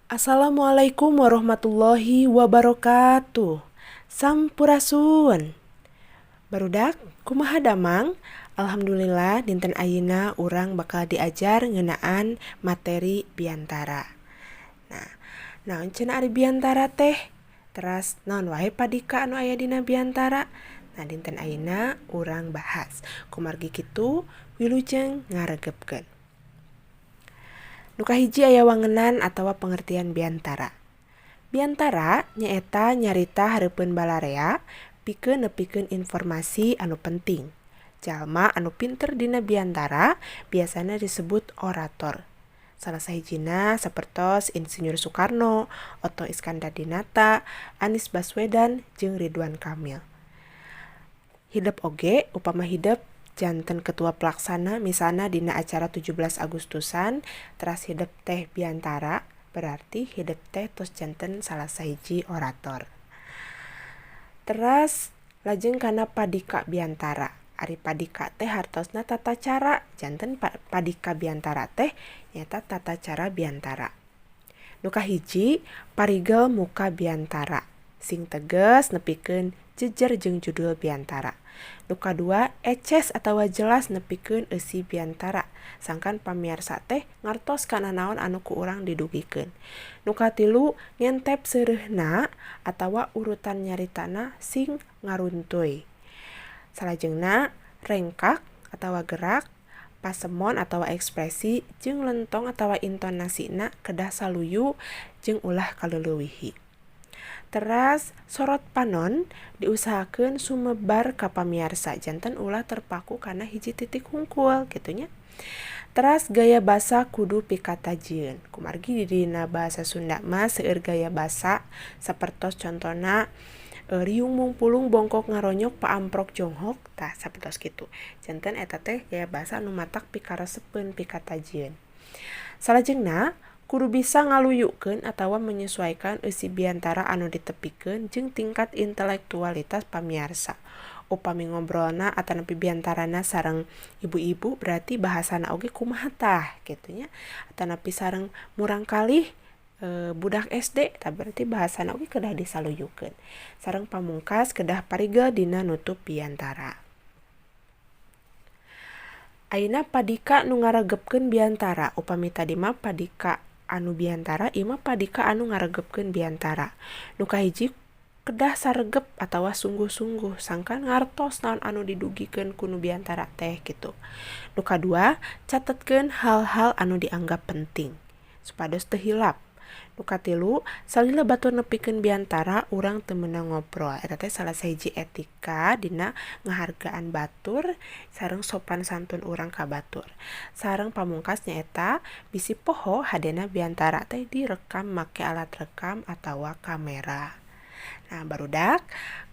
Assalamualaikum warahmatullahi wabarakatuh. Sampurasun. Barudak, kumaha damang? Alhamdulillah, dinten ayeuna urang bakal diajar ngeunaan materi biantara. Nah, naon cenah ari biantara teh? Teras naon wae padika anu aya dina biantara? Nah, dinten ayeuna urang bahas. Kumargi kitu, wilujeng ngaregepkeun. Nu kahiji aya wangenan atawa pengertian biantara. Biantara nyaeta nyarita hareupeun balarea pikeun nepikeun informasi anu penting. Jalma anu pinter dina biantara biasana disebut orator. Salah sahijina sapertos Insinyur Soekarno, Otto Iskandar Dinata, Anies Baswedan, jeung Ridwan Kamil. Hidep oge upama hidep janten ketua pelaksana, misalna dina acara 17 Agustusan, teras hidep teh biantara, berarti hidep teh tos janten salah sahiji orator. Teras lajeng kana padika biantara. Ari padika teh hartosna tata cara, janten padika biantara teh nyaeta tata cara biantara. Nu kahiji, parigel muka biantara. Sing teges nepikeun jejer jeung judul biantara. Nu kadua, eces atawa jelas nepikeun eusi biantara, sangkan pamiarsa teh ngartos kana naon anu ku urang didugikeun. Nu katilu, ngentep seureuhna atawa urutan nyaritana sing ngaruntuy. Salajengna, rengkak atawa gerak, pasemon atawa ekspresi, jeung lentong atawa intonasina kedah saluyu jeung ulah kaleulewihi. Teras sorot panon diusahakeun sumebar ka pamiarsa, janten ulah terpaku kana hiji titik hungkul kitu nya. Teras gaya basa kudu pikatajieun. Kumargi dina bahasa Sunda mah seueur gaya basa, sapertos contona riung mungpulung bongkok ngaronyok paamprok jonghok, tah sapertos kitu. Janten eta teh gaya basa anu matak pikaresepeun, pikatajieun. Salajengna, kudu bisa ngaluyukeun atawa menyesuaikan eusi biantara anu ditepikeun jeung tingkat intelektualitas pamiarsa. Upami ngobrolna atanapi biantarana sareng ibu-ibu, berarti bahasana oge kumaha tah kitu nya. Atanapi sareng murangkalih budak SD, tah berarti bahasana oge kedah disaluyukeun. Sareng pamungkas, kedah parigel dina nutup biantara. Ayeuna padika nu ngaregepkeun biantara. Upami tadi mah padika anu biantara, ieu mah padika anu ngaregepkeun biantara. Nu kahiji, kedah saregep atawa sungguh-sungguh sangkan ngartos naon anu didugikeun ku nu biantara teh kitu. Nu kadua, catetkeun hal-hal anu dianggap penting supados teu hilap. Nu katilu, salila batur nepikeun biantara, urang teu meunang ngobrol. Eta teh salah sahiji etika dina ngahargaan batur sareng sopan santun urang ka batur. Sareng pamungkas nyaeta bisi poho, hadena biantara teh direkam make alat rekam atawa kamera. Nah, barudak,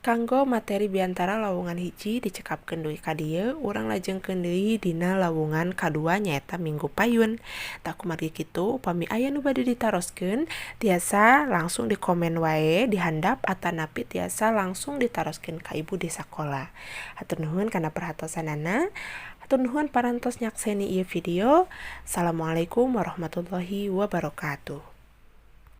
kanggo materi biantara lawungan hiji dicekapkeun dugi ka dieu, urang lajengkeun deui dina lawungan kadua, nyaeta minggu payun. Tah, kumargi kitu, upami aya nu bade ditaroskeun, tiasa langsung di komen wae di handap atanapi tiasa langsung ditaroskeun ka ibu di sakola. Hatur nuhun kana perhatosanana. Hatur nuhun parantos nyakseni ieu video. Assalamualaikum warahmatullahi wabarakatuh.